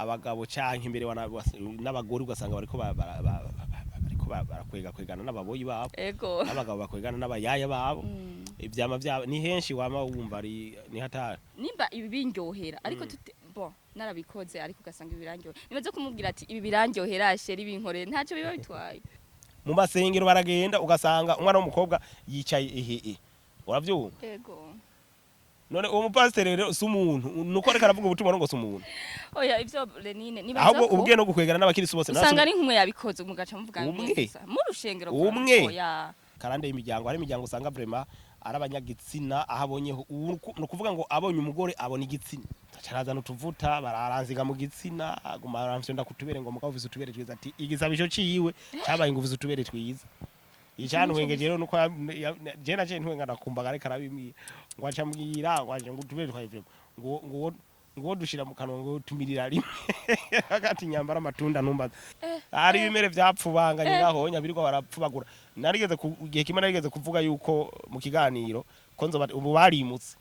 Abagabo canke imbere n'abagore ugasanga bariko bariko barakwega kwegana n'ababoyi babo, n'abagabo bakwegana n'abayaya babo. Ivyama vyabo ni henshi, wama wumva ari ni hatari. Nimba ibi bindyohera, ariko bon, narabikoze, ariko ugasanga ibi birandyohera, nibaze kumubwira ati: "Ibi birandyohera, chéri, binkorere", ntacyo biba bitwaye. Mu masengero baragenda, ugasanga umwana w'umukobwa yicaye ehe, uravyumva? Ego. None uwo mupasiteri rero si umuntu? Nuko ariko aravuga ubutumwa ngo si umuntu? Oya, ivyo Lenine, nibaza Ahubwo ko ubwiye no gukwegana n'abakirisi bose. Usanga ari nk'umwe yabikoze, mugaca muvuga Umwe? neza mu rushengero. Umwe? Oya. Karande y'imiryango, hari imiryango usanga vraiment ari abanyagitsina, aho abonye ni ukuvuga ngo abonye umugore abona igitsina, acarazana utuvuta bararanziga mu gitsina, aguma aramfyonda kutubere ngo mugabo ufise utubere twiza. Ati igisabisho ciwe cabaye ngo ufise utubere twiza. Icantwengeje rero nuko je naciye ntwenga, ndakumva ariko arabimwira ngo aca ambwira ngo aje ngo utubere twawe vraiment ngo dushira mu kanwa ngo tumirira rimwe hagati nyambara amatunda ntumbaza. Hari ibimere vyapfubanganye ngaho nyabirirwa barapfubagura. Narigeze ku gihe kimwe narigeze kuvuga yuko mu kiganiro ko nzoba ubu barimutse,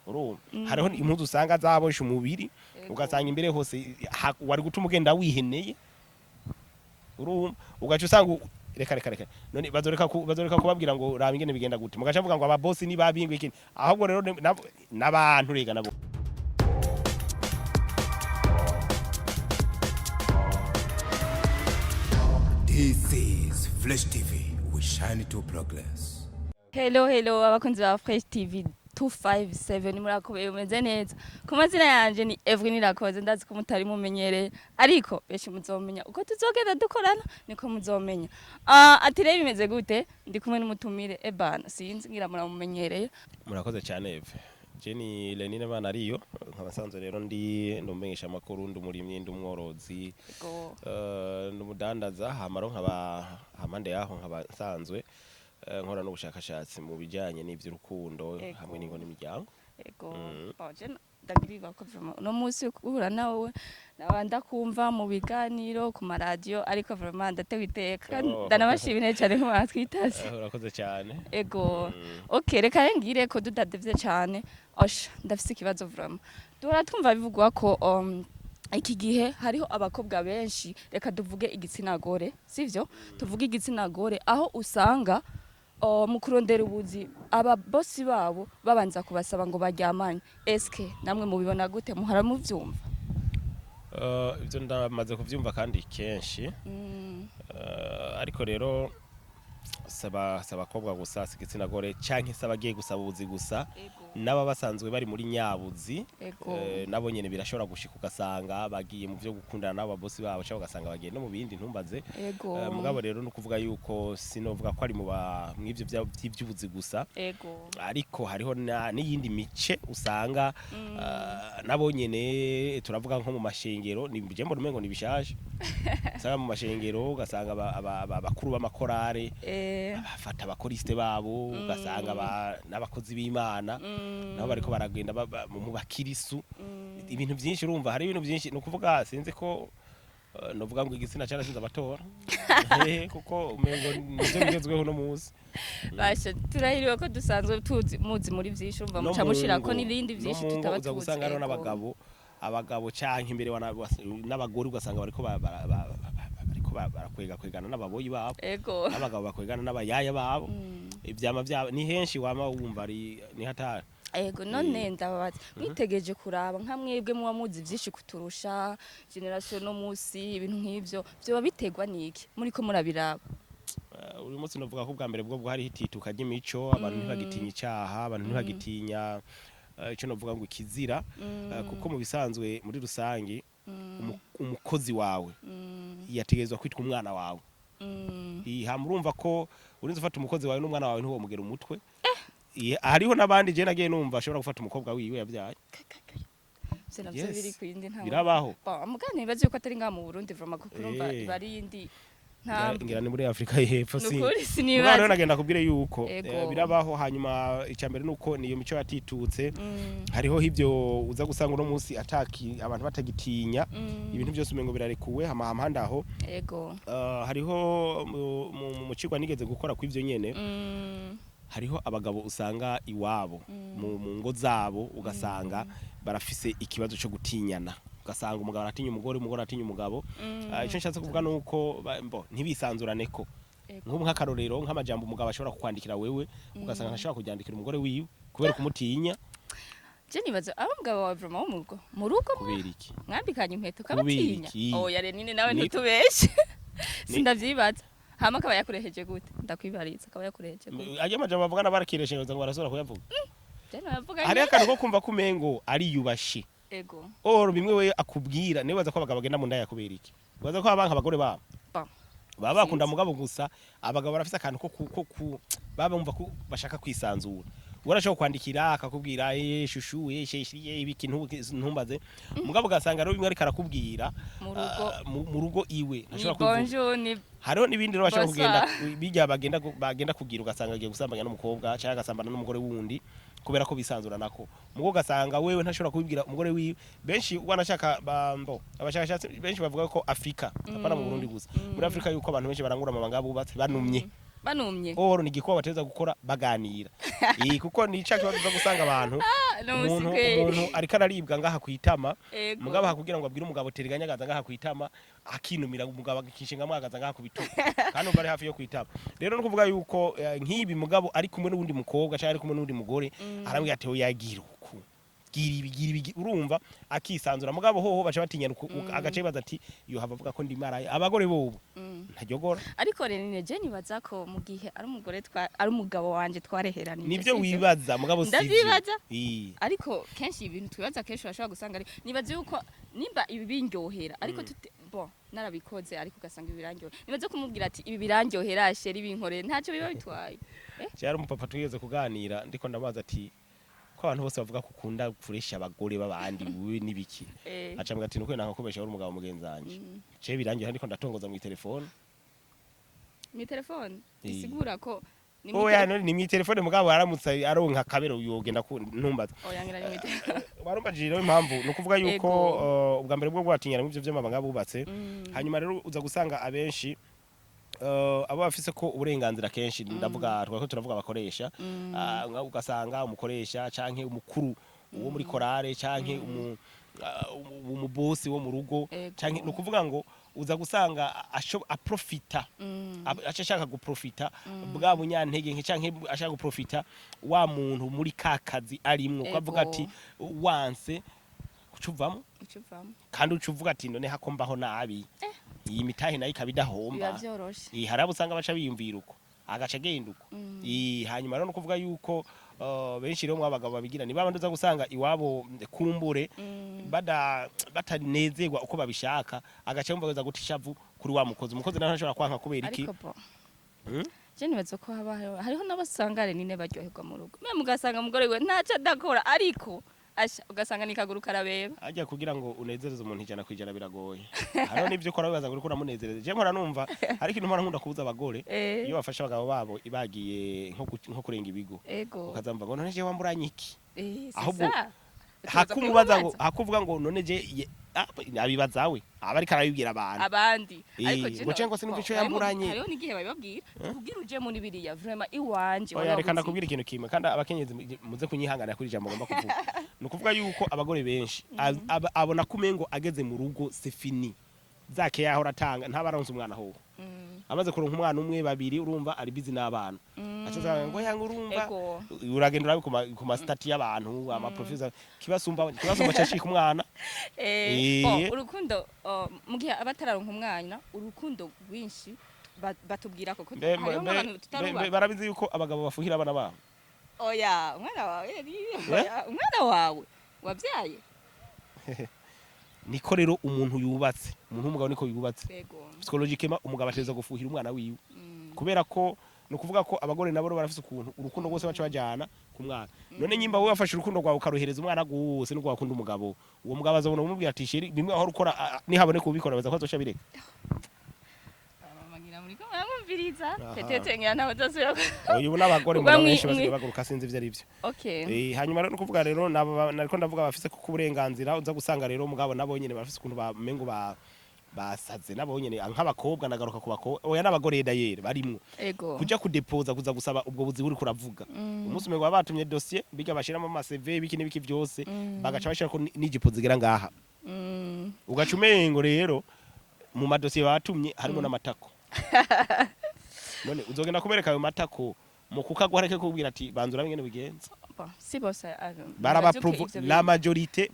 urumva hariho impuzu usanga zaboshe umubiri, ugasanga imbere hose wari gutuma ugenda wiheneye, urumva ugaca usanga reka reka reka, none bazoreka kubabwira ngo raba ingene bigenda gute, mugaca muvuga ngo ababosi ni babingwe ikindi. Ahubwo rero n'abantu rega nabo. This is Flash TV. We shine to progress. Hello, hello, abakunzi ba Fresh TV 257, murakomeye, mumeze neza? Ku mazina yanje ni Evelyn Irakoze. Ndazi ko mutari mumenyereye, ariko benshi muzomenya uko tuzogenda dukorana, niko muzomenya. Ati rero bimeze gute? Ndi kumwe n'umutumire ebana, sinzi ngira muramumenyereye. Murakoze cyane, Eve. Je ni Lenine Manariyo, nkaba nsanzwe rero ndi ndumenyesha amakuru, ndi umurimyi, ndi umworozi, ndi umudandaza, hamaro nkaba hampande yaho nkaba nsanzwe nkora n'ubushakashatsi mu bijyanye n'iby'urukundo hamwe n'ingo n'imiryango. Ego. Bon, je ndagirirwa ko vraiment uno munsi guhura nawe, naba ndakumva mu biganiro ku maradiyo, ariko vraiment ndatewe iteka. Ndanabashimiye cyane ko mwatwitaze. Urakoze cyane. Ego. Okay, reka ngire ko tudadevye cyane. Osha, ndafise ikibazo vraiment. Duhora twumva bivugwa ko iki gihe hariho abakobwa benshi, reka tuvuge igitsina gore, sivyo? Tuvuge igitsina gore, aho usanga mu kurondera ubuzi ababosi babo babanza kubasaba ngo baryamanye. Eske namwe mubibona gute? Muhora muvyumva? Ibyo ndamaze kubyumva kandi kenshi. Ariko rero saba abakobwa gusa, si igitsina gore canke se abagiye gusaba ubuzi gusa, n'aba basanzwe bari muri nyabuzi, nabo nyene birashobora gushika ugasanga bagiye mu vyo gukundana n'abo babosi babo, cyangwa ugasanga bagiye no mu bindi, ntumbaze. Mugabo rero no kuvuga yuko sinovuga ko ari mu mw'ivyo vy'ivy'ubuzi gusa, ariko hariho n'iyindi mice usanga nabo nyene, turavuga nko mu mashengero, ni je mbona umengo ni bishasha. Usanga mu mashengero ugasanga abakuru b'amakorare bafata abakoriste babo, ugasanga n'abakozi b'Imana nabo bariko baragenda mu bakirisu, ibintu byinshi. Urumva hari ibintu byinshi, ni ukuvuga sinzi ko novuga ngo igitsina cyarashinze abatora, kuko umengo nivyo bigezweho uno munsi. Basha, turahiriwe ko dusanzwe tuzi muzi muri vyinshi, urumva No muca mu mushirako ngo, n'ibindi no vyinshi mu ngo tutaba uza tuzi. gusanga hariho n'abagabo canke imbere n'abagore, ugasanga bariko bariko barakwega kwegana n'ababoyi babo, n'abagabo bakwegana n'abayaya babo. Ivyama vyabo ni henshi, wama wumva ari ni hatari. Ego, none ndababaza, mwitegeje kuraba nka mwebwe muba muzi vyinshi kuturusha génération no musi, ibintu nk'ivyo vyoba biterwa niki muriko murabiraba? Uyu munsi novuga ko ubwa mbere bwo hari hitituka ry'imico, abantu ntibagitinya icaha, abantu ntibagitinya ico novuga ngo ikizira, kuko mu bisanzwe muri rusangi umukozi wawe yategerezwa kwitwa umwana wawe. Hama urumva ko urinze ufata umukozi wawe n'umwana wawe, ntiwomugera umutwe. Hariho n'abandi je nagiye numva ashobora gufata umukobwa wiwe yabyaye. Ivyo navyo Yes. biri kuyindi ntawe. Birabaho. Bon, mugabo nibaza yuko atari ngaha mu Burundi vraiment, kuko urumva iba ari iyindi ntambwe. Ngira ni muri Afrika y'Epfo, si Nukuri Mugabo rero sinibaza. nagenda kubwire yuko birabaho. Hanyuma icya mbere nuko niyo mico yatitutse. Hariho ivyo uza gusanga uno munsi ataki abantu batagitinya, ibintu byose umengo birarekuwe. Hama hampande aho hariho mu cigwa nigeze gukora kw'ivyo nyene, hariho abagabo usanga iwabo mu ngo zabo ugasanga barafise ikibazo cyo gutinyana. Ugasanga umugabo aratinya umugore, umugore aratinya umugabo. Ico nshatse kuvuga nuko mbo ntibisanzurane ko nk'ubu nk'akarorero, nk'amajambo umugabo ashobora kukwandikira wewe, ugasanga ntashobora kuryandikira umugore wiwe kubera kumutinya. Je nibaza abo mugabo wawe vraiment wo mu rugo, mu rugo. Kubera iki? Mwambikanye impeta Kubera ukabatinya? iki? Oya Renine, nawe ntutubeshe. Sindavyibaza. Hama akaba yakureheje gute? Ndakwibariza, akaba yakureheje gute? Ajya amajambo bavugana barakireshe ngo barasubira kuyavuga. Je navuga. Hariho akantu ko kumva ko umengo ariyubashe. Oro bimwe we akubwira, nibaza ko abagabo bagenda mu ndaya kubera iki? Baza ko abanka abagore babo? Ba. Baba bakunda Sinzi. mugabo gusa abagabo barafise akantu ko baba bumva ko bashaka kwisanzura. Urashobora kwandikira akakubwira: "Eh chouchou, eh chéri, eh ibiki", ntumbaze. Mugabo ugasanga rero bimwe ariko arakubwira mu rugo, ah, mu rugo iwe ni ntashobora kubivuga. Bonjour ni Hariho n'ibindi rero bashobora Bonsoir. kugenda bijya bagenda kugira, ugasanga agiye gusambanya n'umukobwa cyangwa agasambana n'umugore wundi kubera ko bisanzura nako. Mugo ugasanga wewe ntashobora kubibwira umugore wiwe. Benshi wanashaka bambo, abashakashatsi benshi bavuga ko Afrika, apana mu Burundi gusa, muri Afrika, yuko abantu benshi barangura amabanga bubatse banumye. Banumye. Oro ni igikorwa bateza gukora baganira. Kuko ni ca kibazo uza gusanga abantu No umuntu musikwe. umuntu ariko araribwa ngaha kwitama, mugabo hakugira ngo abwire umugabo teriganyagaza ngaha kwitama, akinumira, umugabo akishinga mwagaza ngaha ku bitugu kandi umva ari hafi yo kwitama. Rero no kuvuga yuko nk'ibi mugabo ari kumwe n'uwundi mukobwa cyangwa ari kumwe n'uwundi mugore, arambwira ati: "Oya, gira uku, gira ibi, gira ibi", urumva akisanzura. Mugabo hoho baca batinya agace baza ati: "Yo hava avuga ko ndi maraya." Abagore bobo ntajyogora. Ariko Renine, je nibaza ko mu gihe ari umugore twa ari umugabo wanje twareheranije, Nivyo sivyo? wibaza, mugabo sivyo. Ndavyibaza. Ariko kenshi ibintu twibaza kenshi urashobora gusanga ari nibaza yuko nimba ibi bindyohera, ariko tute bon narabikoze, ariko ugasanga ibi birandyohera, nibaza kumubwira ati: "Ibi birandyohera chéri, binkoreye", ntacyo biba bitwaye. Cyari umupapa twigeze kuganira, ndiko ndabaza ati: "Ko abantu bose bavuga ko ukunda kuresha abagore b'abandi, wewe n'ibiki?" Aca ambwira ati: "Nuko nanga kubesha uri umugabo mugenzi wanje, ce birangiye ndiko ndatongoza mu telefone." Mu telefone? Eh. Isigura ko ni mu Oya, none ni mu telefone, mugabo aramutse aronka kabero yogenda ku ntumbaza. Oya, ngira ni mu telefone. Warumbajije rero impamvu, ni ukuvuga yuko ubwa mbere bwo gwatinyana mu ivyo vy'amabanga bubatse. Hanyuma rero uza gusanga abenshi abo bafise ko uburenganzira, kenshi ndavuga twako turavuga abakoresha. Ugasanga umukoresha canke umukuru uwo muri korale canke umubosi wo mu rugo canke, ni ukuvuga ngo uza gusanga aprofita, aca ashaka guprofita bwa bunyantege nke canke ashaka guprofita wa muntu muri ka kazi arimwo, ko avuga ati: "Wanse kucuvamo." Ucuvamo. Kandi uca uvuga ati: "None hako mbaho nabi, iyi mitahe nayo ikaba idahomba." Biba vyoroshe. Hari abo usanga baca biyumvira uko, agaca agenda uko. Hanyuma rero no kuvuga yuko benshi rero mw'abagabo babigira ni babandi uza gusanga iwabo kumbure bada batanezerwa uko babishaka, agaca yumva yoza guta ishavu kuri wa mukozi. Umukozi nawe ntashobora kwanka kubera iki? Ariko bo je nibaza ko haba hariho n'abasanga Renine baryoherwa mu rugo, mwe mugasanga umugore we ntacyo adakora, ariko asha ugasanga ni kaguru karabeba. Ajya kugira ngo unezereze umuntu 100% biragoye. Hariho n'ibyo ukora wibaza ngo uriko uramunezereza. Je mpora numva ariko ikintu mpora nkunda kubuza abagore, iyo bafashe abagabo babo bagiye nko kurenga ibigo, ukazamva ngo: "None je wamburanye iki?" C'est Ahubwo ça. hakumubaza ngo, hakuvuga ngo: "None je abibaza we aba ariko arabibwira abantu." Abandi. Ariko je Ngo cengo sinumva ico yamburanye. Hariho n'igihe babibabwira kugira uje muri biriya vraiment iwanje Oya, wari reka wabuze. ndakubwira ikintu kimwe, kandi abakenyezi muze kunyihanganira kuri ijambo ngomba kuvuga. Ni ukuvuga yuko abagore benshi abona ko umengo ageze mu rugo c'est fini, zake yahora atanga ntabaronse umwana hoho. Amaze kuronka umwana umwe, babiri, urumva ari busy n'abana, aca asanga ngo yanga, urumva uragenda urabe ku ma statuts y'abantu, ama professeur, kibasumba kibasumba cashika umwana. Bon, urukundo mu gihe aba atararonka umwana, urukundo rwinshi batubwira ko hariho nk'abantu tutaruba. Barabizi yuko abagabo bafuhira abana babo. Oya, umwana wawe oya, umwana wawe wabyaye. Niko rero umuntu yubatse, umuntu w'umugabo niko yubatse. Psychologiquement umugabo ategerezwa gufuhira umwana wiwe, kubera ko ni ukuvuga ko abagore nabo rero barafise ukuntu urukundo rwose baca bajana ku mwana. None nyimba wowe wafashe urukundo rwawe ukaruhereza umwana rwose, nubwo wakunda umugabo, uwo mugabo azobona umubwira ati: "Chéri, bimwe aho ukora", nihaboneka ubikora baza ko azoca bireka. Mama, ngira muriko muramwumviriza. Aha. Peut-être ngira ntawe azosubira Uyu n'abagore Ubwo mbona benshi basigaye baguruka, sinzi ivyo ari byo. Hanyuma rero nukuvuga rero nabo nariko ndavuga bafise kuko uburenganzira, uza gusanga rero mugabo nabo nyene bafise ukuntu bamengo ba basaze nabo nyene nk'abakobwa. Nagaruka ku bakobwa, oya, n'abagore dayere barimwo kuja kudepoza, kuza gusaba ubwo buzi buri kuravuga. Umunsi umwe baba batumye dossier biga bashiramo ama CV, biki n'ibiki byose, bagaca bashirako n'ijipo zigera ngaha. Ugaca umengo rero mu madosiye batumye harimo n'amatako. None uzogenda kubereka ayo matako mu kukaguha, areke kubwira ati banza urabe ingene bigenza. Bon, si bose Barabaprovo la majorité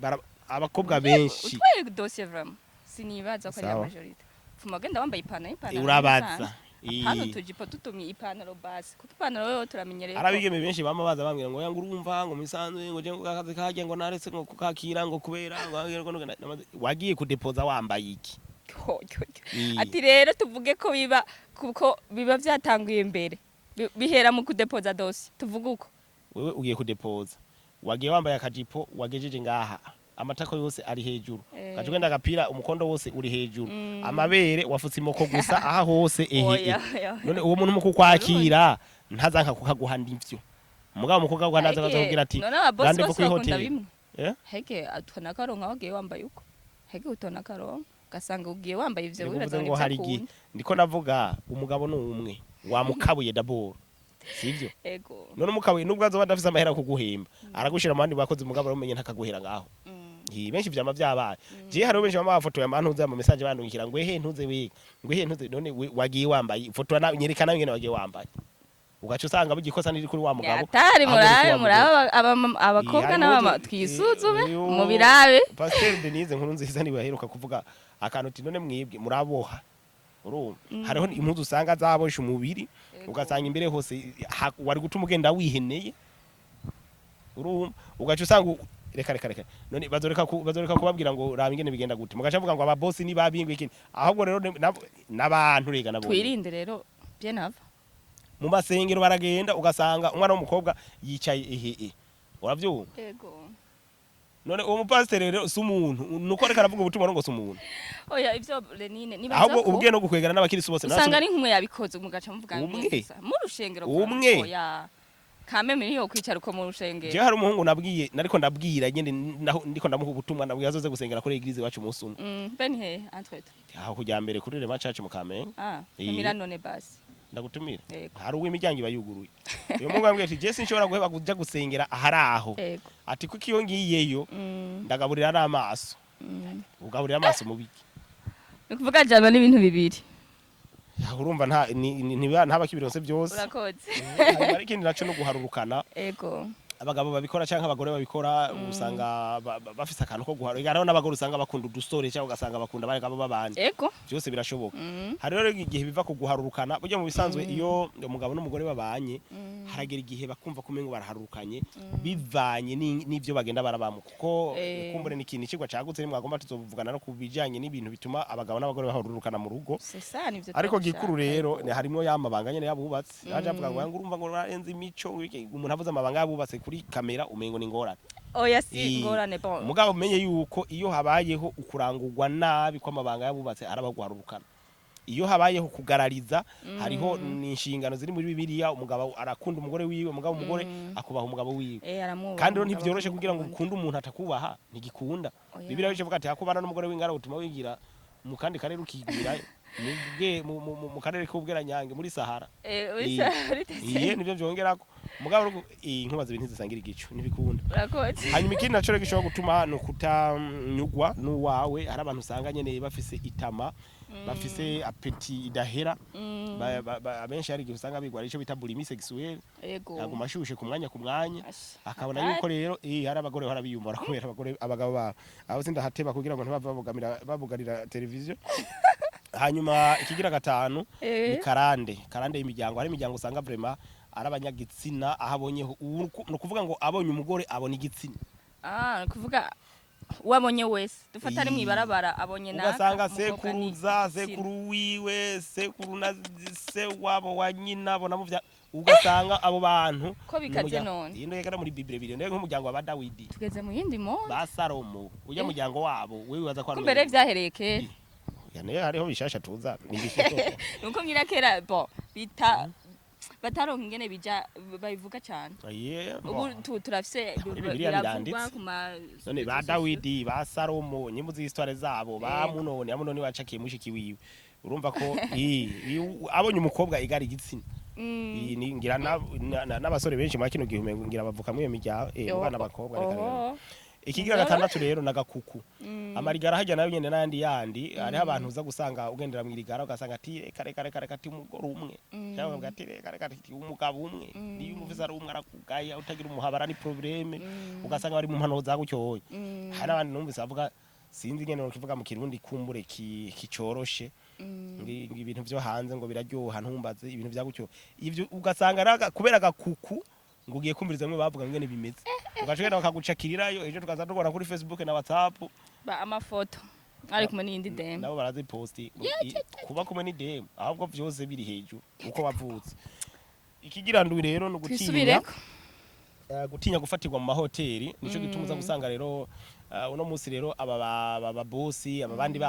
abakobwa benshi. Utwaye dossier, vraiment sinibaza ko ari la Sawa. majorité. Fuma genda wambaye ipantaro, y'ipantaro Urabaza. hano tujipo tutumye ipantaro basi, kuko ipantaro yo turamenyereye Hari abigeme benshi bama baza bambwira ngo yangu urumva ngo misanzwe ngo je ngo akazi kajya ngo naretse ngo kukakira ngo kubera ngo wagiye kudepoza wambaye iki. Ati rero tuvuge ko biba kuko biba vyatanguye mbere. Bihera mu kudepoza dossier, tuvuge uko. Wewe ugiye kudepoza wagiye wambaye akajipo wagejeje ngaha, amatako yose ari hejuru, gaje ugenda agapira umukondo wose uri hejuru, amabere wafutse imoko gusa aha hose ehe. Oya, oya. None uwo muntu mu kukwakira ntazanka kukaguha ndivyo, mugabo mu kukaguha ntaza Hege, kugira ati none ababosi rendez-vous bose kuri bakunda hoteli. bimwe? Eh? Hege utona akaronka wagiye wambaye uko, hege utona akaronka ugasanga ugiye wambaye ivyo. Niko wibaza mvuze ngo ngo hari igihe ntivyakunda. ndiko navuga umugabo ni umwe wamukabuye d'abord, sivyo? Ego. None umukabuye nubwo azoba adafise amahera kuguhemba, aragushira mu bandi bakozi, umugabo arumenye ntakaguhera ngaho. Benshi vyama vyabaye. Je hariho benshi bama bafotoye amantuze ama message bandungikira ngo ehe ntuze wiga, ngo ehe ntuze. None wagiye wambaye foto na nyerekana ingene wagiye wambaye, ugaca usanga bugikosa niri kuri wa mugabo, Atari ahubwo ni kuri murabe wa mugore. Murabe abakobwa Harimo n'abama twisuzume mubirabe. Pasteur Denise nkuru nziza niwe aheruka kuvuga akantu uti none mwibwe muraboha, urumva hariho impuzu usanga zaboshe umubiri, ugasanga imbere hose wari gutuma ugenda wiheneye, urumva ugaca usanga reka reka reka, none bazoreka kubabwira ngo raba ingene bigenda gute, mugaca muvuga ngo ababosi ni babingwe ikindi, ahubwo rero n'abantu rega nabo. Twirinde rero bien avant. Mu masengero baragenda ugasanga umwana w'umukobwa yicaye ehe, uravyumva? Ego. None uwo mupasiteri rero si umuntu, nuko reka aravuga ubutumwa ngo si umuntu. Oya, ivyo Lenine nibaza Ahubwo ko ubwiye no gukwegana n'abakirisi bose. Usanga ari nk'umwe yabikoze mugaca muvuga Umwe? neza mu rushengero. Umwe? Oya, kameme niyo kwicara uko mu rushengero. Jewe hari umuhungu nabwiye, nariko ndabwira nyene ndiko ndamuha ubutumwa, nabwiye azoze gusengera kuri église iwacu umunsi umwe. Ben he entre Aho kujya mbere kuri Rema Church mu Kamenge. Ah, tumira none basi. Ndagutumira. Yego. Hari uw'imiryango iba yuguruye. Uyu muhungu yambwiye ati je sinshobora guheba kuja gusengera ahari aho, ati kuko iyo ngiyeyo ndagaburira n'amaso. Ugaburira amaso mu biki? Ni ukuvuga jana n'ibintu bibiri. Urumva nta ntaba kibironse byose. Urakoze. Hanyuma hari ikindi naco no guharurukana. Ego. Abagabo babikora canke abagore babikora, usanga bafise akantu ko guharura. Hariho n'abagore usanga bakunda udusore cyangwa ugasanga bakunda abagabo b'abandi. Byose birashoboka. Hari rero igihe biva ku guharurukana. Burya mu bisanzwe iyo umugabo n'umugore babanye, haragera igihe bakumva ko umengo baraharurukanye bivanye n'ivyo bagenda barabamo, kuko kumbure ni ikintu ikigwa cagutse, nimwagomba tuzovugana no ku bijanye n'ibintu bituma abagabo n'abagore baharurukana mu rugo. C'est ça, nivyo Ariko turabishaka. gikuru rero ni harimo ya mabanga nyene yabubatse, yaje avuga ngo urumva ngo rarenze imico ngo umuntu avuze amabanga yabubatse kuri kamera umengo ni ngorane. Oya, si ngorane, bon. Mugabo umenye yuko iyo habayeho ukurangurwa nabi kw'amabanga yabubatse araba guharurukana. Iyo habayeho kugarariza, hariho n'inshingano ziri muri Bibiliya: umugabo arakunda umugore wiwe, umugabo umugore akubaha umugabo wiwe. Aramwubaha. Kandi rero Umugabo ntivyoroshe kugira ngo akamukunda. ukunde umuntu atakubaha, ntigikunda. Oya. Bibiliya ivuga ati hakubana n'umugore w'ingara utuma wigira mu kandi karere ukigwira mu karere k'ubweranyange muri Sahara. Uri Iye nivyo vyongerako. Mugabo inkuba zibiri ntizisangira igicu, ntibikunda. Urakoze. Hanyuma ikindi naco rero gishobora gutuma ni ukutanyugwa n'uwawe. Hari abantu usanga nyene bafise itama, bafise appétit idahera. Abenshi hari igihe usanga bigwara ico bita boulimie sexuelle, aguma ashushe ku mwanya ku mwanya, Ash. akabona Atari. yuko rero hari abagore bahora biyumura kubera abagore abagabo babo abo sindahateba kugira ngo ntibave babugamira babugarira televiziyo. Hanyuma ikigira gatanu ni karande, karande y'imiryango. Hari imiryango usanga vraiment ari abanyagitsina, aho abonye ni ukuvuga ngo abonye umugore abona igitsina. Ah, ni kuvuga uwabonye wese, dufata ari mw'ibarabara abonye naka Ugasanga umukobwa ni sekuruza, igitsina. sekuru wiwe, sekuru na se wabo wa nyina bona muvya, ugasanga abo bantu Ko bikaze none. Iyi ndegera muri Bible biri ndege nk'umuryango wa Dawidi, Tugeze mu yindi monde. ba Salomo, ujya muryango wabo wewe wibaza ko ari Kumbere vyahereye kera. Ya, nayo hariho bishasha tuza ni bishasha. Nuko ngira kera bon bita bataronka ingene bija babivuga cyane. Ubu turafise Muri Bibiliya biravugwa biranditse. ku ma None ba Dawidi, ba Salomo, nyimbu z'histoire zabo, ba Amunoni, Amunoni wacakiye mushiki wiwe, urumva ko abonye umukobwa igara igitsina. Iyi ni ngira n'abasore benshi muri kino gihe umengo ngira bavuka muri iyo miryango, bana bakobwa reka rero. Oho. Ikigira gatandatu rero nagakuku, amarigara hajya nayo nyene n'ayandi yandi. Hariho abantu uza gusanga ugendera mu irigara, ugasanga ati: "Reka, reka, reka, reka," ati: "Umugore umwe," cyangwa ukavuga ati: "Reka, reka," ati: "Umugabo umwe, niyo umufise ari umwe arakugaya, utagira umuhabara ni problème." Ugasanga bari mu mpano za gutyoye. Hari n'abandi numvise bavuga, sinzi ingene nokivuga mu Kirundi, kumbure kicoroshe, ngo ibintu vyo hanze ngo biraryoha, ntumbaze, ibintu vya gutyo ivyo. Ugasanga kubera agakuku ngo ugiye kumviriza bamwe bavuga ngene bimeze, ugaca ugenda bakagucakirirayo, ejo tukaza tubona kuri Facebook na WhatsApp Ba amafoto ari kumwe n'iyindi demu. Nabo baraziposti kuba kumwe n'idemu, ahubwo vyose biri hejuru uko wavutse. Ikigira ndwi rero ni ugutinya Twisubireko. Gutinya gufatirwa mu mahoteli. Nico gituma uza gusanga rero uno munsi rero aba babosi, aba bandi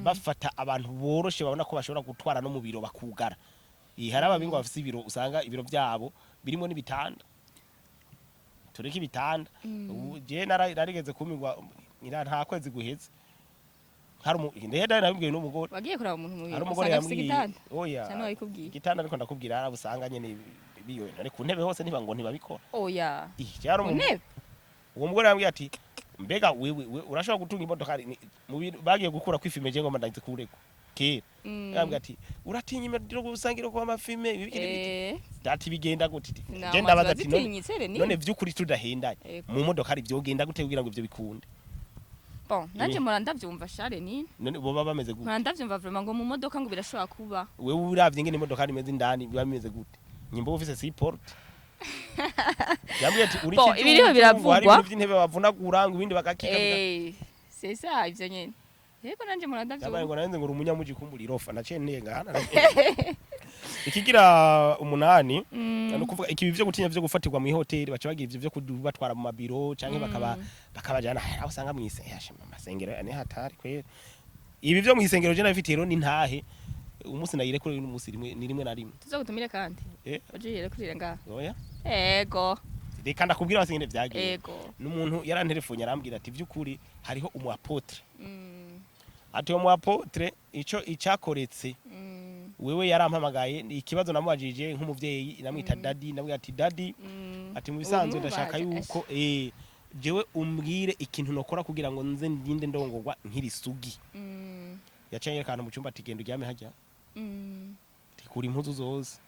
bafata abantu boroshe, babona ko bashobora gutwara no mu biro bakugara. Hari ababingwa bafise ibiro, usanga ibiro vyabo birimo n'ibitanda, tureke ibitanda. Ubu je narigeze kumirwa ngira nta kwezi guheze, hari ndaheda nabibwiwe n'umugore. Wagiye kuraba umuntu mu Hari biro umugore usanga afise yambwiye igitanda? Oya. Cyangwa wabikubwiye? Igitanda, ariko ndakubwira, hari usanga nyene biyoye none ku ntebe hose ntiba ngo ntibabikora. Oya. Ih, cyari Ku ntebe. Uwo mugore yambwiye ati: "Mbega wewe urashobora gutunga imodoka?" Mu bintu bagiye gukura kwifime, je ngoma ndazikureko kera. Yambwiye ati: "Uratinya imodoka usangira kwa amafime ibiki n'ibiki?" Dati bigenda gute? Na Je ndabaza ati: "None zitinyitse ni none vy'ukuri tudahendanye mu modoka ari vyogenda gute kugira ngo ivyo bikunde?" Bon, nanje mpora ndavyumva share ni None boba bameze gute? Mpora ndavyumva vraiment ngo mu modoka ngo birashobora kuba. Wewe uravye ingene imodoka imeze indani, biba bimeze gute nyimba ufise six portes? Yambwiye ati: "Uri Bon, kijuju, ibiriho ngo hari biravugwa. ibintu vy'intebe bavunagura, ngo ibindi bagakika." C'est ça, ivyo nyene. Yego, nanje mpora Yabaye ndavyumva. ngo narenze ngo uri umunyamuji kumbura irofa naciye ntengana. Ikigira umunani ni ukuvuga ikibi vyo gutinya vyo gufatirwa mu ihoteli, baca bagira ivyo vyo kubatwara mu mabiro canke bakabajana aho usanga mu masengero ni hatari kwera. Ibi vyo mw'isengero je nabifitiye rero ni ntahe umunsi nayirekure n'umunsi rimwe ni rimwe na rimwe. Tuzogutumire kandi. Uje yirekurire ngaha. Oya. Ego. Reka ndakubwira basengere vyagiye. Ego. N'umuntu yarantelefone arambwira ati: "Vy'ukuri hariho umu apôtre." Ati: "Uwo mu apôtre ico icyakoretse wewe yarampamagaye." Ikibazo namubajije nk'umuvyeyi, namwita daddy, ndamubwira ati: "Daddy," ati: "Mu bisanzwe ndashaka Umwubaha, yuko jewe umbwire ikintu nokora kugira ngo nze ndinde ndongorwa nkiri sugi." Yaciye anyereka ahantu mu cyumba ati: "Genda uryame hajya." Tikura impuzu zose,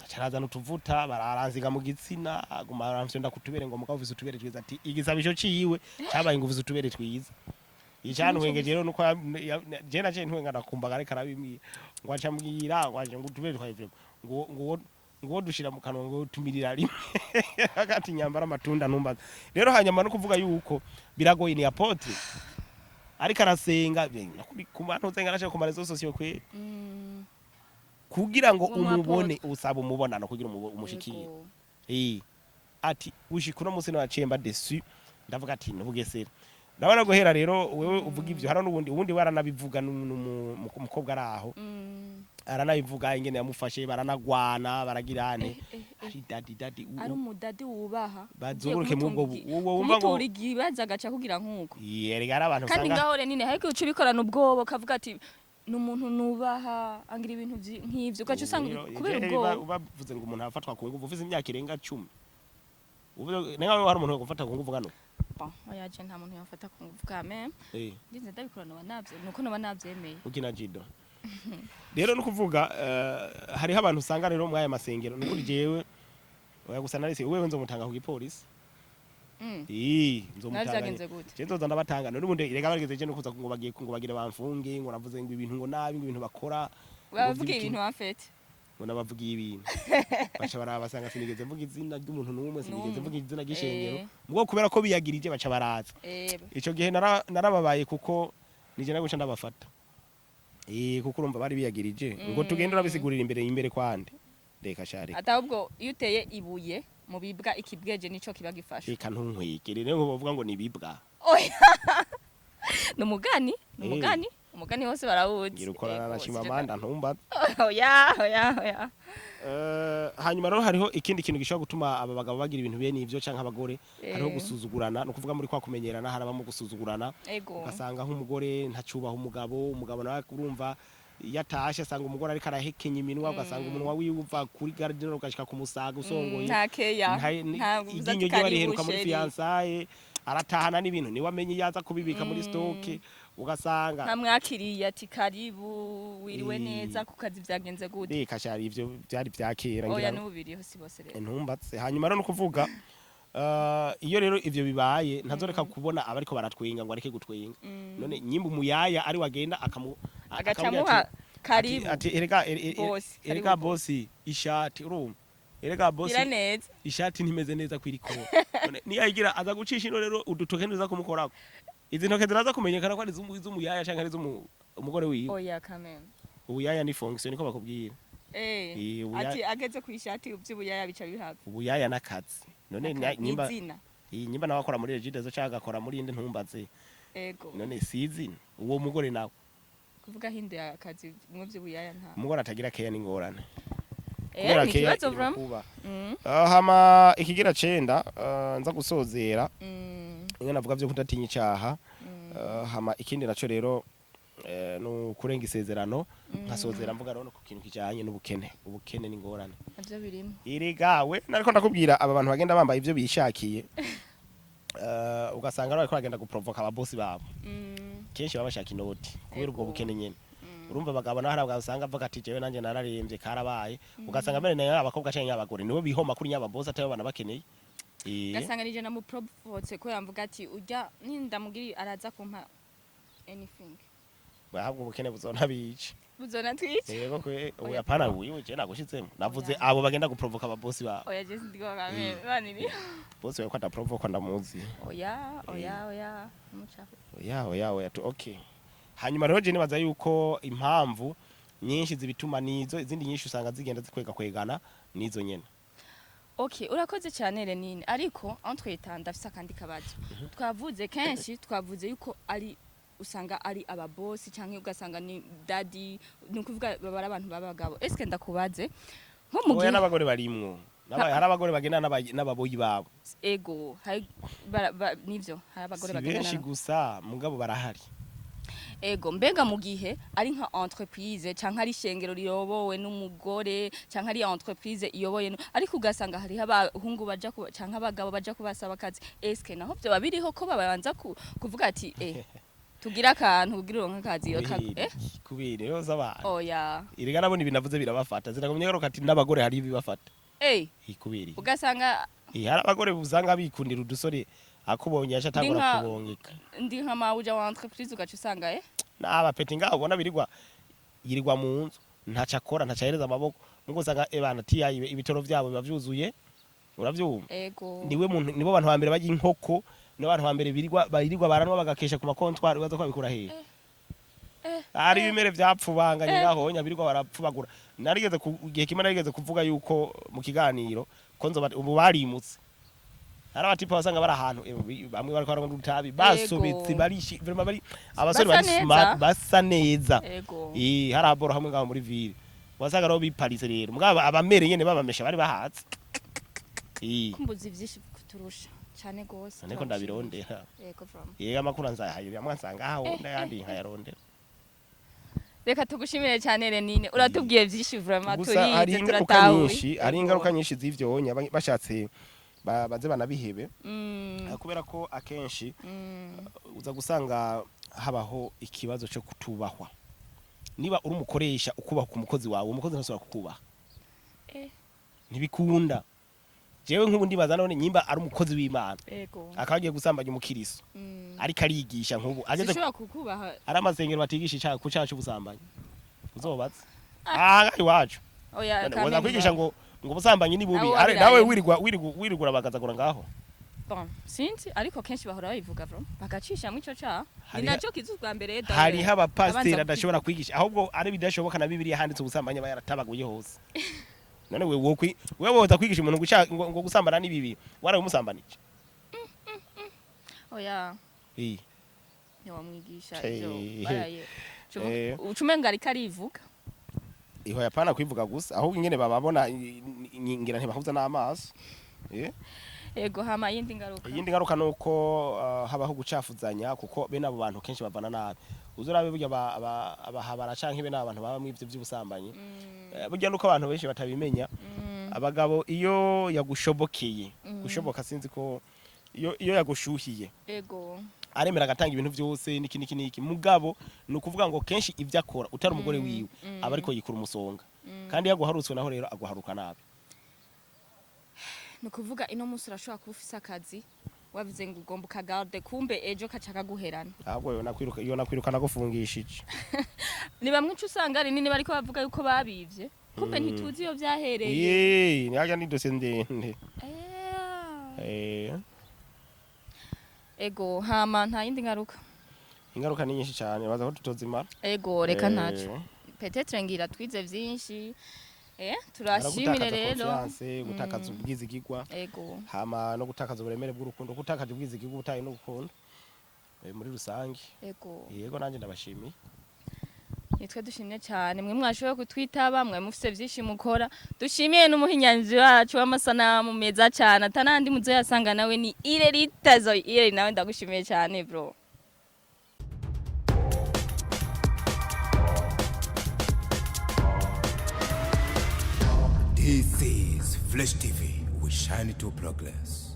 acarazana utuvuta bararanziga mu gitsina, aguma aramfyonda kutubere ngo: "Mugabo ufise utubere twiza." Ati igisabisho ciwe cabaye ngo: "Ufise utubere twiza." Icantwengeje rero nuko je naciye ntwenga, ndakumva ariko arabimbwira ngo aca ambwira ngo aje ngo utubere twawe vraiment, ngo dushira mu kanwa, ngo tumirira rimwe hagati nyambara amatunda, ntumbaza rero. Hanyuma no kuvuga yuko biragoye, ni apôtre ariko arasenga ku bantu nsenga nashaka ku maréseaux sociaux kwe kugira ngo Uwo mu umubone, usaba umubonano kugira umushikire. Ego. Ati ushika uno munsi naciye mba déçu, ndavuga ati nubugesera ndabona guhera rero wewe uvuga ivyo. Hano n'ubundi ubundi waranabivuga umukobwa ari aho aranabivuga ingene yamufashe, baranagwana, baragirane. Ari daddy, daddy Ari umudadi wubaha. Bazunguruke muri ubwo uwo wumva ngo kumutura igibazo agaca kugira nkuko. Yerega ari abantu Kandi usanga ngaho rero nyine hariko uca ubikorana ubwoba, ukavuga ati: "Ni umuntu nubaha angira ibintu nk'ivyo," ugaca usanga Rero, kubera je, ubwoba. Bavuze ngo umuntu afatwa ku nguvu ufise imyaka irenga 10, uvuze nenga hari umuntu gufata ku nguvu gano? Bon, oya, je nta muntu yamfata ku nguvu quand même. Ndinze ndabikora noba navyo nuko noba navyemeye. Ukina judo rero no kuvuga hariho abantu usanga rero mwaya masengero nukuri jewe oya gusa narese wewe nzomutanga ku gipolisi. Nzomutanga. Navyagenze gute? Je nzoza ndabatanga none ubundi rega barigeze je no kuza ngo bagiye ngo bagire bamfunge, ngo navuze ngo ibintu ngo nabi, ngo ibintu bakora ngo Bavuga vy'ibiki. ibintu en fait. Ngo nabavugiye ibintu, baca baraba basanga sinigeze mvuga izina ry'umuntu n'umwe, sinigeze N'umwe. mvuga izina ry'ishengero. Mugabo kubera ko biyagirije baca baraza. Ico gihe narababaye kuko nije naguca ndabafata, kuko urumva bari biyagirije ngo tugende urabisigurira imbere imbere kwande, reka shari. Atahubwo iyo uteye ibuye mu bibwa ikibweje nico kiba gifashe. Reka ntunkwegere rero ngo bavuga ngo ni bibwa. Oya, ni umugani, ni umugani, umugani wose barawuzi. Ngira ukorana na Ego, Chimamanda ntumbaze. Oya, oya, oya. Hanyuma rero hariho ikindi kintu gishobora gutuma aba bagabo bagira ibintu bene ivyo canke abagore, hariho gusuzugurana. No kuvuga muri kwa kumenyerana harabamo gusuzugurana. Ugasanga nk'umugore ntacubaha umugabo, umugabo nawe urumva iyo atashe asanga umugore ariko arahekenya iminwa, ugasanga umunwa wiwe uva kuri gardino ugashika ku musaga usongoye. Nta keya. Nta Iryinyo rye bariheruka muri fiançailles. Aratahana n'ibintu, niwe amenye iyo aza kubibika muri stock, ugasanga Ntamwakiriye ati: "Karibu, wiriwe neza ku kazi, byagenze gute?" Reka shari, ivyo byari vya kera. Oya. Ngira N'ubu biriho, si bose rero. Ntumbatse. Hanyuma rero nukuvuga, iyo rero ivyo bibaye, ntazoreka kubona abariko baratwenga ngo areke gutwenga. None nyimba umuyaya ari wagenda akamu Agaca akamubwira amuha ati karibu. Ati erega Bosi, erega karibu. Bosi, ishati, urumva, erega bosi, Gira neza. ishati ntimeze neza kwiriko. None niyayigira aza gucisha ino rero, udutoke ntuza kumukorako, izi ntoke ziraza kumenyekana ko ari iz'umuyaya canke ari iz'umugore wiwe. Oya, kameme. Ubuyaya ni fonction, niko bakubwira. Ati ageze ku ishati ivy'ubuyaya bica bihava. Ubuyaya n'akazi none nyimba Izina. Iyi nyimba nawe akora muri Regideso canke agakora muri indi, ntumbaze. None sizi uwo mugore nawe. Kuvuga hinduye akazi mu vy'ubuyaya nta Umugore atagira keya n'ingorane. Ni Keya ikibazo iri vraiment. kuba. Hama ikigira cenda, nza gusozera, inga navuga vyo kudatinya icaha. Hama ikindi naco rero, ni ukurenga isezerano. Nkasozera mvuga rero ku kintu kijanye n'ubukene. Ubukene n'ingorane. Navyo birimo. Erega we nariko ndakubwira, aba bantu bagenda bambaye ivyo bishakiye, ugasanga bariko bagenda guprovoka ababosi babo. Kenshi baba bashaka inoti kubera ubwo bukene nyene. Urumva abagabo naho hari abagabo usanga avuga ati: "Jewe nanje nararembye, karabaye." Ugasanga mbere nayo abakobwa canke abagore nibo bihoma kuri nyababosi atari abana bakeneye. Gasanga nije namuprovotse ko yamvuga ati urya nindamugiri araza kumpa anything. Bahabwa ubukene buzona bica. Buzona twica. Yego kwe. Oya. Oya, pana wiwe, je nagushizemo, navuze Oya. abo bagenda guprovoka ababosi babo. Oya, je sindiko kameme baniri. Bosi wawe ko adaprovoka ndamuzi. Oya, oya, oya, muchafu. Oya, oya, oya tu. Okay, hanyuma rero je nibaza yuko impamvu nyinshi zibituma nizo, izindi nyinshi usanga zigenda zikwega kwegana nizo nyene. Okay, urakoze cyane Renine, ariko entre temps ndafise akandi kabazo. Twavuze kenshi, twavuze yuko ari usanga ari ababosi canke ugasanga ni daddy, ni ukuvuga baba ari abantu b'abagabo. Eske ndakubaze nko mu Oya, gihe n'abagore barimwo. Hari abagore bagenda n'ababoyi babo. Ego, hari nivyo, hari abagore Si bagenda benshi gusa, mugabo barahari. Ego, mbega mu gihe ari nka entreprise canke ari ishengero riyobowe n'umugore canke ari entreprise iyoboye ariko ugasanga hariho abahungu baja canke abagabo baja kubasaba akazi, eske naho vyoba biriho ko babanza kuvuga ati tugira akantu kugira uronke akazi Kubera iki? Kubera rero z'abantu. Oya. Erega nabona ibintu navuze birabafata, ziragumye garuka ati n'abagore hari ibibafata. Kubera iki? Ugasanga Hari abagore usanga bikundira udusore, akubonye yaca atangura kubongeka. Ndi nka mawuja wa entreprise, ugaca usanga N'abapeti ngaho ubona birirwa yirirwa mu nzu, ntaco akora, ntaco ahereza amaboko, mugo usanga ebana tiyayi ibitoro vyabo biba vyuzuye, uravyumva? Ego. Niwe muntu, nibo bantu ba mbere barya inkoko, nibo bantu ba mbere birirwa baranwa bagakesha ku makontwari. Ubaza ko babikura hehe? Hari ibimere vyapfubanganye ngaho nya birirwa barapfubagura. Narigeze ku gihe kimwe narigeze kuvuga yuko mu kiganiro ko nzoba ubu barimutse, hari abatipa basanga bari ahantu, bamwe bariko baranywa utabi basobetse, barishi vraiment, bari abasore Basa bari neza. smart, basa neza. Hari aboro hamwe ngaho muri ville wasanga rero biparitse rero, mugabo abamere nyene babamesha bari bahatse. Kumbuza ivyinshi kuturusha cyane gose. Niko ndabirondera. Ego from Yega, amakuru nzayahaye amwe nsanga aho, n'ayandi nkayarondera. Reka tugushimire cyane Renine, uratubwiye vyinshi vraiment. Gusa hari Turize, ingaruka turatahuye. nyinshi, hari ingaruka nyinshi z'ivyo wonya, bashatse baze banabihebe, kubera ko akenshi uza gusanga habaho ikibazo cyo kutubahwa. Niba uri umukoresha ukubaha ku mukozi wawe, umukozi ntasubira kukubaha. Ntibikunda. Jewe nk'ubu ndibaza, none nyimba ari umukozi w'Imana akaba agiye gusambanya umukiriso, ariko arigisha, nk'ubu ageze Sishobora kukubaha. Ari amasengero batigisha icaha ku caha c'ubusambanyi, uzobatse aha ngaha iwacu. Oya. None woza kwigisha ngo ubusambanyi ni bubi, Nawe nawe wabiraye. wirirwa urabagazagura ngaho. Bon, sinzi, ariko kenshi bahora babivuga bro, bagacishamwo ico caha ni naco kiza ubwa mbere. Hariho abapasiteri Abanza adashobora kwigisha, ahubwo ari bidashoboka na Bibiliya handitse ubusambanyi aba yaratabaguye hose. None we wokwi wewe woza kwigisha umuntu ngo gusambana ni bibi, warabimusambanije? Oya. Ntiwamwigisha ivyo baraye. Ucumenga ariko arivuga. Iho yapana kwivuga gusa, ahubwo ingene bababona ngira ntibahuza n'amaso. Ego, hama yindi ngaruka? Iyindi ngaruka nuko habaho gucafuzanya, kuko bene abo bantu kenshi bavana nabi. Uzurabe burya abahabara canke bene abo bantu baba mw'ivyo vy'ubusambanyi. Burya nuko abantu benshi batabimenya, abagabo iyo yagushobokeye, gushoboka sinzi ko Iyo yagushuhiye, aremera agatanga ibintu byose, niki niki niki. Mugabo ni ukuvuga ngo kenshi ibyo akora utari umugore wiwe aba ariko yikura umusonga, kandi iyo aguharutswe naho rero aguharuka nabi. Ni ukuvuga ino munsi urashobora kuba ufise akazi, wavuze ngo ugomba ukagarde, kumbe ejo kaca kaguherana. Ahubwo yo nakwirukana agufungishije. Ni bamwe ico usanga ari nini bariko bavuga yuko babivye, kumbe ntituzi iyo vyahereye. Yee, ni ni dosiye ndende. Ego, hama nta yindi ngaruka? Ingaruka ni nyinshi cyane, baza ko tutozimara. Ego, reka ntaco, peut-être ngira twize vyinshi. Turashimire gutakaza rero. Confiance, gutakaza ubwizigirwa, hama no gutakaza uburemere bw'urukundo. Gutakaza ubwizigirwa, ubutaye n'urukundo muri rusange. Yego, nanjye ndabashimiye. Nitwe dushimye cyane mwe mwashoboye kutwitaba, mwe mufise vyinshi mukora. Dushimiye n'umuhinyanzi wacu w'amasanamu meza cyane, atanandi muzoyasanga nawe ni Ireritazo. Ireri, nawe ndagushimiye cyane, bro. This is Flash TV. We shine to progress.